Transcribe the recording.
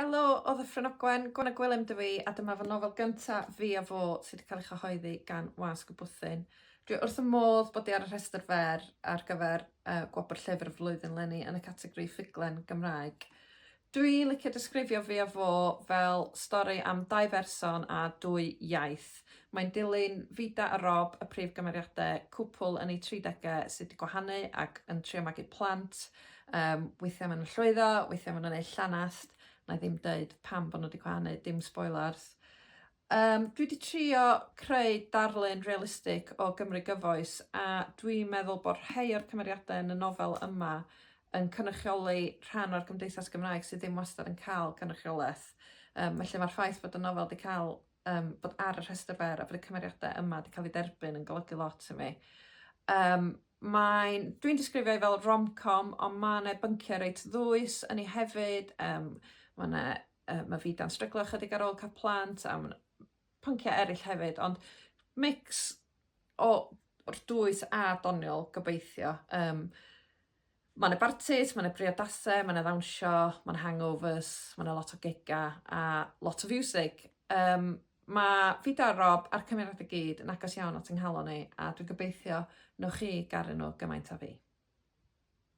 Helo o Ddyffryn Ogwen, Gwenno Gwilym dw i, a dyma fy nofel gynta, Fi a Fo, sydd wedi cael ei chyhoeddi gan Wasg y Bwthyn. Dwi wrth y modd bod i ar y rhestr fer ar gyfer uh, Gwobr Llyfr y Flwyddyn 'leni yn y categori Ffuglen Gymraeg. Dwi'n licio disgrifio Fi a Fo fel stori am dau berson a dwy iaith. Mae'n dilyn Vida a Rob, y prif gymeriadau, cwpl yn eu tridegau sydd wedi gwahanu ac yn trio magu plant. Um, weithiau maen nhw'n llwyddo, weithiau maen nhw'n gwneud llanast. Na i ddim dweud pam bod nhw wedi gwahanu, dim spoilers. Yym, dwi 'di trio creu darlun realistig o Gymru gyfoes a dwi'n meddwl bod rhai o'r cymeriadau yn y nofel yma yn cynrychioli rhan o'r gymdeithas Gymraeg sydd ddim wastad yn cael cynrychiolaeth. Yym, felly mae'r ffaith bod y nofel 'di cael yym, bod ar y rhestr fer a bod y cymeriadau yma 'di cael eu derbyn yn golygu lot i mi. Yym, mae'n... Dwi'n disgrifio hi fel rom-com, ond ma' 'na bynciau reit ddwys yn ei hefyd. Yym, ma' 'na Mae Fida'n stryglo ychydig ar ôl cael plant a ma' 'na pynciau eraill hefyd, ond mix o o'r dwys a doniol gobeithio. Yym, ma' 'na bartis, ma' 'na briodasau, ma' 'na ddawnsio, ma' 'na hangovers, ma' 'na lot o giga a lot o fiwsig. Yym, ma' Vida a Rob a'r cymeriadau gyd yn agos iawn at 'y nghalon i a dwi'n gobeithio wnewch chi garu nhw gymaint â fi.